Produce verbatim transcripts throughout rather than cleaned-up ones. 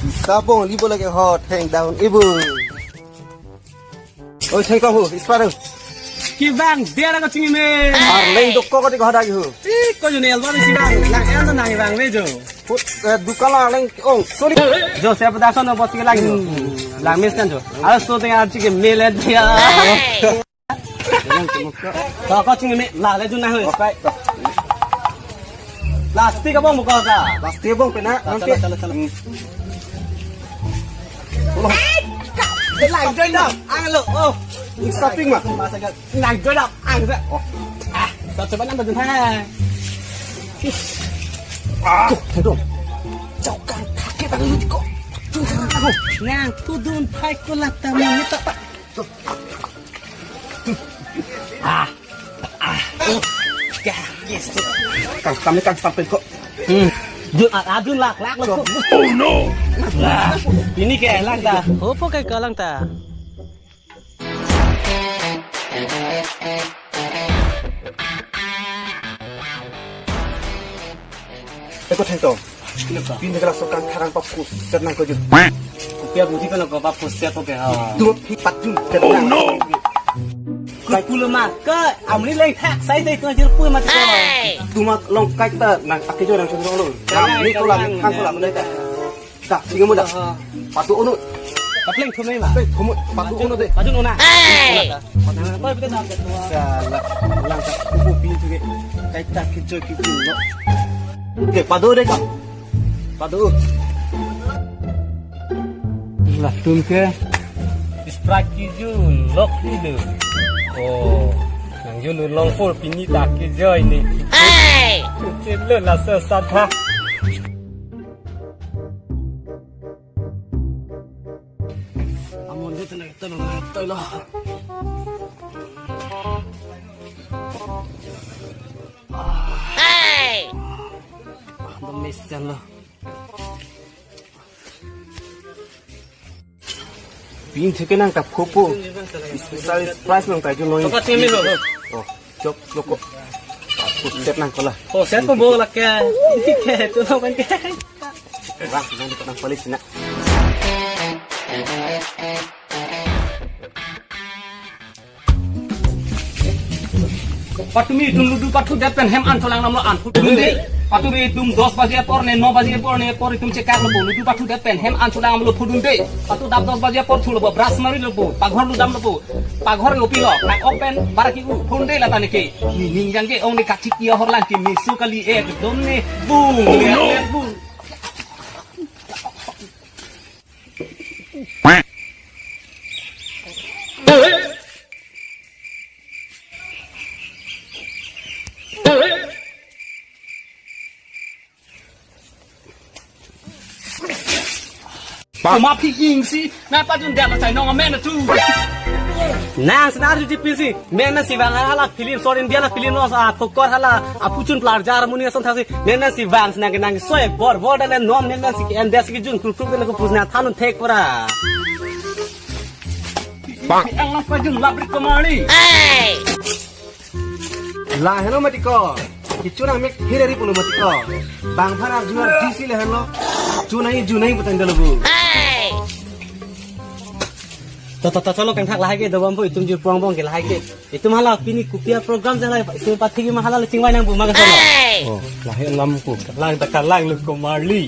Sabong libo lake ho, hang down ibu. Oi, Thengtong ho, ispar ho. Kevang, dia na kachingme. Arleng dokok kati ko hadak ho. Ih, ko jo ni album si bang. Lang en nang bang me jo. Put, eh, dukan lang leng, oh, sorry. Jo, saya pedasan no bos lagi jo. Lang mes kan jo. Alas to tengah archi ke melet dia. Ko, ko chingme, la le jun na ho. Plastik abong mo ko sa. Plastik abong pena, nanti. Chala, chala, chala. Lang join dong, ang lo. Oh. Shopping ma. Masa gal. Lang join dong, ang sa. Oh. Ah, sa coba nang baju hai. Ah, aduh. Jauh kan, kaki tangan lu ko. Nang tudun hai ko lata mo ni tak. Ah. Ah. Kang sam, kang sam pen ko. Hmm. Dun, ah, ah, dun lak, lak, lak. Oh no. Wah, ini ke lang ta. Opo ke kalang ta. Eko Thengtong. Pin de kelas kangtharang papuset nang ko jun. Kopi abuji ko nang ko papuset ko ke ha. Dua pi patjun. Oh no. Kulo ma ke amri leng thak sai dei tu ajir pu ma ko. Tuma long kai ta nang ake jo nang song lo. Nang ni ko lang, nang ko lang, nang ta. Dah, singa mo dah. Aha. Patu unu. Kapleng thumai ma. Pleng thumu, patu unu deh. Patu unu na. Hey! Patu unu. Salah. Lang ka kupu pintu ke. Kaita kijo kijo lo. Oke, padu deh ka. Padu. Latum ke. Sprite kijo lok di deh. Oh. Nang jun long pur pini dak kijo ini. Hey! Kijo lo la sa sa tha. Amon de tena tena tela. Hey! Dam mes jan lo. Pin cheke nang ta phopo. Special price nang ta jun noi. Tokat simi lo. Oh, chok loko. Set nang ko la. Oh, set ko bo la ke. Ini ke tu lo kan ke. Wah, nang dekat nang polis na. Patumi itum ludu pathu det pen hem an cholang namlo an phudun dei. Patumi itum dos baji apor ne no baji apor ne apor itum chekak lopo. Ludu pathu det pen hem an cholang namlo phudun dei. Patu dap dos baji apor thu lopo, brush mari lopo, paghor ludam lopo. Paghor lopi lo, kak open, baraki u, phone dei lata neke. Ni ning jangke ong ne kachik ia horlang ke mesu kali ekdom ne. Bung, bung. Koma phi ing si, na pajun dia la chai nong amen tu. Nang senar juji pisi, men men si vang hala film, sor India la film lo sa, kokor hala, apuchun plarjar muni ason thasi, men men si vang senang ke nang soi, bor bor dan nom, men men si ke endes ke jun, krup krup dan ko pusna thanun thek pura. Ang lang pajun labrik kemari. Hey! Lahelo mati ko. Kichun ang mek hirari pulo mati ko. Bang phan arju arju si lahelo. Junai junai putang dalo bu. Hey! To to to cholo kangthak lahai ke dobom po itum jir puang bong ke lahai ke. Itum hala pini kopi a program jala itum pathi ke ma hala le chingvai nang bu ma ka solo. Hey! Oh, lahai lam ko. Lang ta kalang lu ko marli.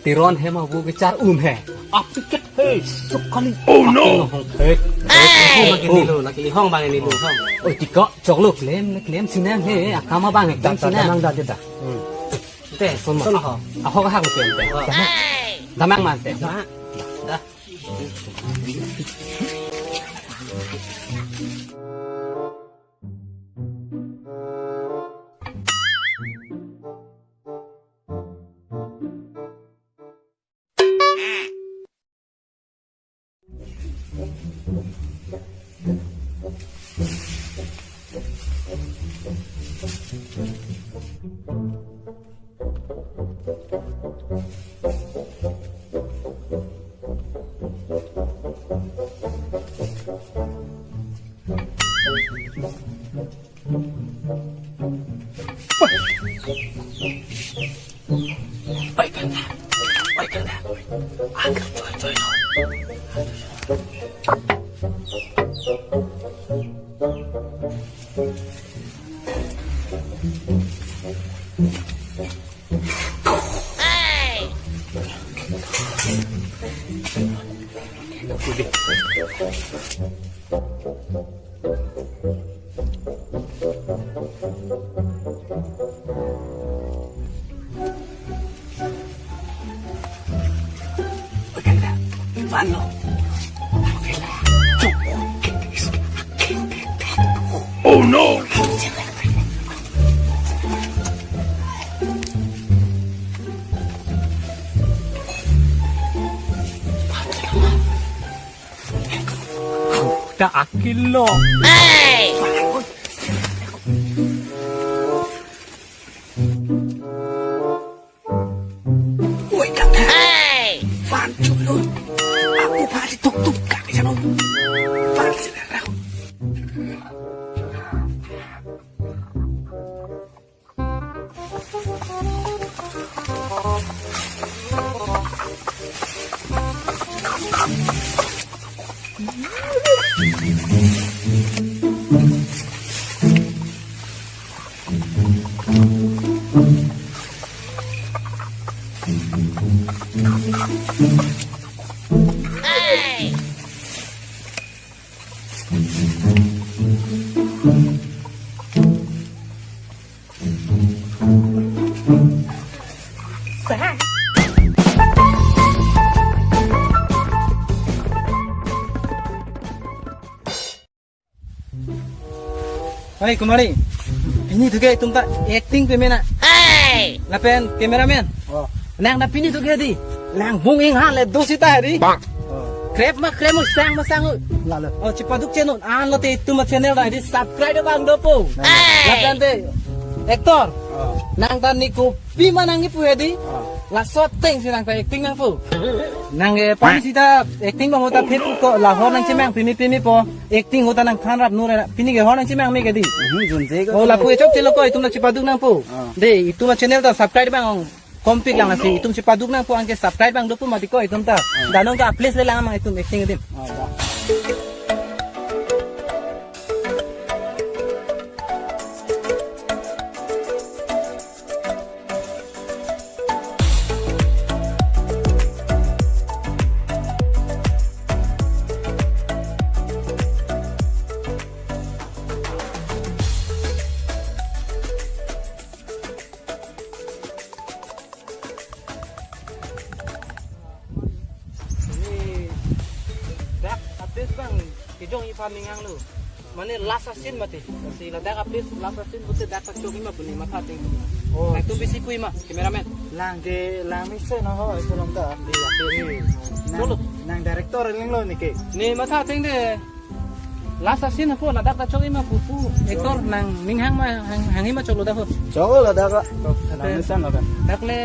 Tiron hema bu ke char um he. Apik ke Hey, sukali. Oh no. Hey. Hey. Hong bang ini lo, laki hong bang ini lo, hong. Oi, tiko, choklo klem, klem sinam he, akam abang klem sinam. Damang dah, dah. Hmm. Te, sono ho. Ahok ahak klem te. Hey. Damang man te. Da. Da. Agar toi toi no. Oh no! Ta akil lo. Hey! Oi, kang. Hey! Van chulo. Aku pari tuk tuk kang jano. Van sila rahu. Hai, kumari. Pini thuke itum ta acting pemena. Hey! Lapen cameraman. Oh. Nang na pini thuke di. Lang bung ing han le do sita di. Bang. Oh. Krep ma krep mo sang ma sang. Lalo. Oh, chepaduk channel. Anlote itum channel ta di subscribe abang dopo. Hey! Lapen te actor. Oh. Nang ta ni kopi ma nangkipu he di. Oh. Laso ateng si nang ta acting nangpo. Nang eh pini sita acting bang ta phet ko lahor nangchemang pimi pimi po. Acting ahut ta nangthan rap nu re pini ke hor nangchemang me ke di. Mhm, junje ko. Oh, lapu echok chelo ko itum ta chepaduk nangpo. Ah. De, itum channel ta subscribe bang ong. Complete lang asi itum chepaduk nangpo anke subscribe bang dopo mati ko itum ta. Ah. Danong ka please le lang mang itum acting itum. Ah, ba. Ini dak artis bang kijong ipa ningang lo. Mane last scene mati. Si ladak artis last scene pute dak ta chok ima pu ne matha ateng. Oh. Nang tu bisi pu ima, cameraman. Lang ke lang mi se no ho, itu long ta. Iya, ini. Nang, dolo. Nang director ling lo ni ke. Ne matha ateng de. Last scene ko ladak ta chok ima pu pu. Actor nangning hang ma hang, hang ima chok lo dak ho. Chok lo dak. Nang mi se no kan. Dak le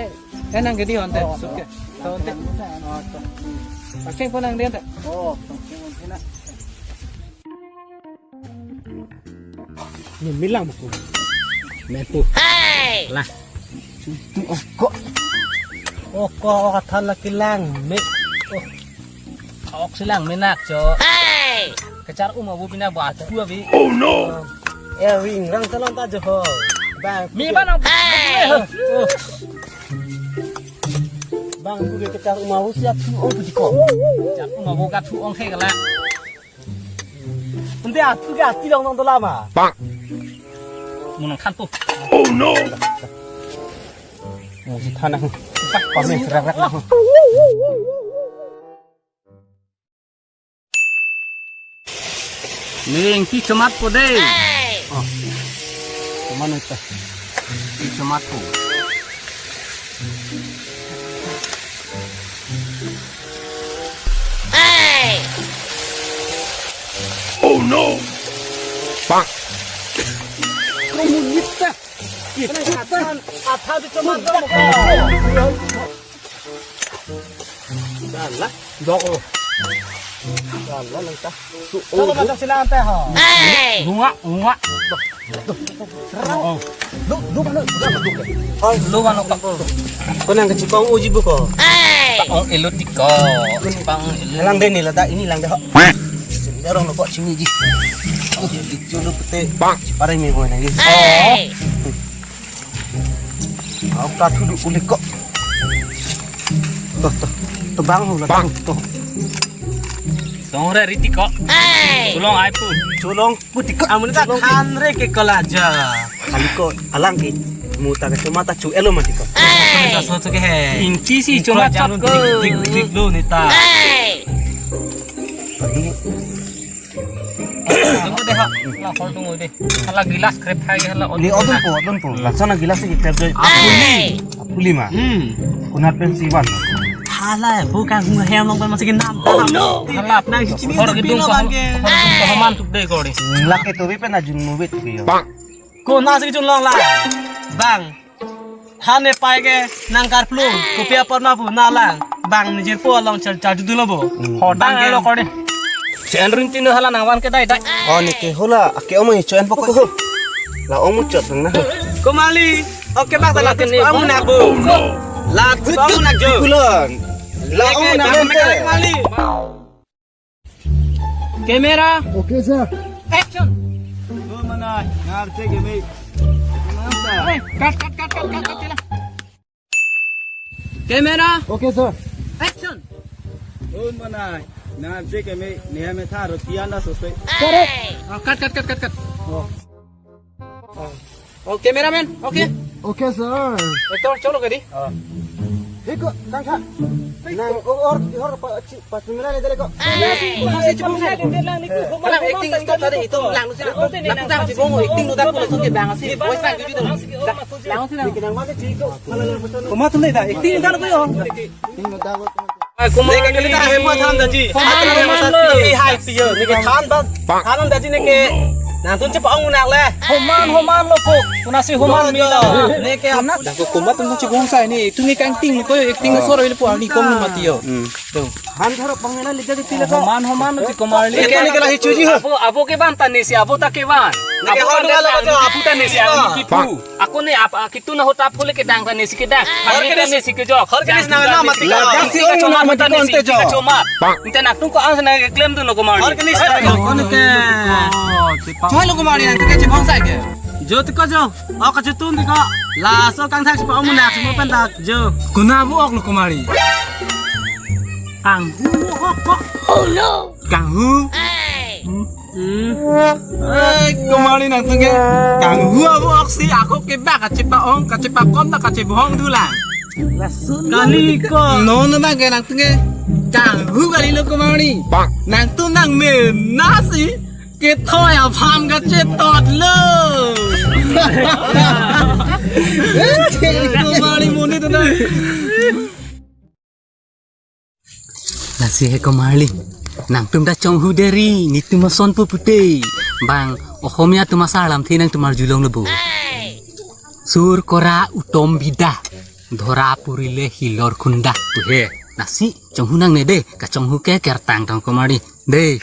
Eh, nang ke di honte, oh, sut ke. Oh. Tahu honte. Oh, oh. Paceng pun nang di honte. Oh, paceng pun kena. Ni milang buku. Metu. Hey! Lah. Itu oko. Oko, oko than laki lang. Me. Oh. Ok si lang menak cho. Hey! Kechar uma bu pina ba tu abi. Oh no! Eh, ring rang salon ta jo ho. Bang. Mi ba nang. Hey! Oh. Bang, bu kechar uma bu siap tu ong pu di ko. Kechar uma bu ka tu ong khe kala. Nanti atu ke ati dong dong dola ma. Bang. Munang khan tu. Oh no! Oh, si than na. Pak, kami serak-rak na. Ning, si chomat po de. Hey! Oh. Chomat ita. Si chomat po. Hey! Oh no! Pak. Kamu nita. Athan, athan si chomat po. Dala, dok lo. Dala lang ta. Su, oh, macam sila ante ho. Hey! Bunga, bunga. Lo, lo, lo, lo, lo. Lo, lo, lo. Ko nang kachepang-ong-ji pu ko. Pang-ong-elo ti ko. Pang-ong-elo. Lang dei ne ladak, ini lang dei ho. Sini orang lo ko sini ji. Oh, itu lo pete. Pareng me ko nang ji. Oh. Ako ta thudu kulik ko. To, to. To bang ho la to. Tong re riti ko. Cholong ai pu. Cholong pu ti ko. Amun ta khan re ke kolaja. Kali ko alang ke. Mo ta ke choma ta chu-elo ma ti ko. Jaso to ke he. Ingki si choma chot ko. Dik dik lo ne ta. Aduh. Tunggu deh, ha. Lah, kol tunggu deh. Hala gilas krep hai, hala. Ni odun po, odun po. Langsung na gilas ni krep deh. Apuli. Apuli ma. Hmm. Konat pen siwan. Hala, bukan hem long pen masih kenam. Oh no. Hala, nang sini hor tuh gedung pila ko, bangke. Hor gedung ko haman tuh deh kori. Lake tuh pen ajun mubit ke yo. Ko nasi kejun long la. Bang. Hane pai ke nang karplung. Kopi apor ma bu na lang. Bang ni jirpo along char char judul bo. Hmm. Hodang ke lo kori. Si Andrin tino hala nang van ke dai dai. Oh, ne ke hola. Ake omo ni chuen pokok ho. La omo chot nang na. Komali. Oke bang, la ke ni ong nak bu. La ong nak jo. Kulon. La ong nak. Komali. Camera. Okay, sir. Action. Oh, manai, ngarche keme. Hey, cut, cut, cut, cut, cut, cut, cut. Camera. Okay, sir. Action. Oh, manai, ngarche keme. Neha me tha roti anda sose. Correct. Oh, cut, cut, cut, cut, cut. Oh. Oh, cameraman, okay? Okay, sir. Actor, cholo kadi. Ah. Hiko, kangkha. Nang, or, or, or, pa, chi, pa, camera le dele ko. Masih cuma saya di lang ni ku. Alang acting stop tadi itu, lang sila. Lang sila. Lang sila, si Bongo acting udah pula suke bang si. Wes lang gitu. Lang sila. Bikin yang mana sih itu? Mana yang betul? Kumat tuh dah, acting udah ko yo. Acting udah. Kumali. Neke kalita hebat han daji. Homan, homan lo. Hai tiyo. Neke than ba. Than daji neke. Nangtum chepa-ong nak le. Homan, homan lo ko. Kuna si homan mi lo. Neke apna. Dako komat tum chibong sai ni. Tumi kangting ko acting soro ile po ani kom mati yo. Hmm. To. Han tharo pangena le jadi pila ko. Homan, homan lo si komali. Neke neke lahi chuji ho. Abo, abo ke van ta ni si abo ta ke van. Neke abo van hon ta wala ni ko apu ta ni si abo ni kipu. Ako ne ap, ah, kitu na hota phule kedang ta nesi kedang. Hor ke nesi kejok. Hor ke nesi nang na mati ka. Nang si kachoma ta nesi kachoma. Inte nak tung ko ang sana klem tu no komar. Hor ke nesi. Kon ke. Choi lo komar ni nang ke chibong sai ke. Jo ti ko jo. Oh, kachetun ti ko. Laso kangthak si pa omunak si mo pen dak jo. Kuna bu ok lo komari. Kanghu. Oh no. Kanghu. Hmm. Hmm. Eh, komali nangtum ke. Kanghu abo oksi ako ke ba kachepa-ong, kachepa-kom ta kachebohong dulang. Lasun kali ko. No, no ba ke nangtum ke. Kanghu kali lo komali. Nangtum nang mena si. Kethoi aphan kachetot lo. Komali monit ta. Lasi he komali. Nangtum ta chonghu deri, netum ason pu pute. Bang, Ohomia atum asar lamthe nangtum arjulong lo bo. Sur kora utom bida. Dhora purile hilor khunda. Tu he, lasi chonghu nangne de, kachonghu ke kertang tong komali. De.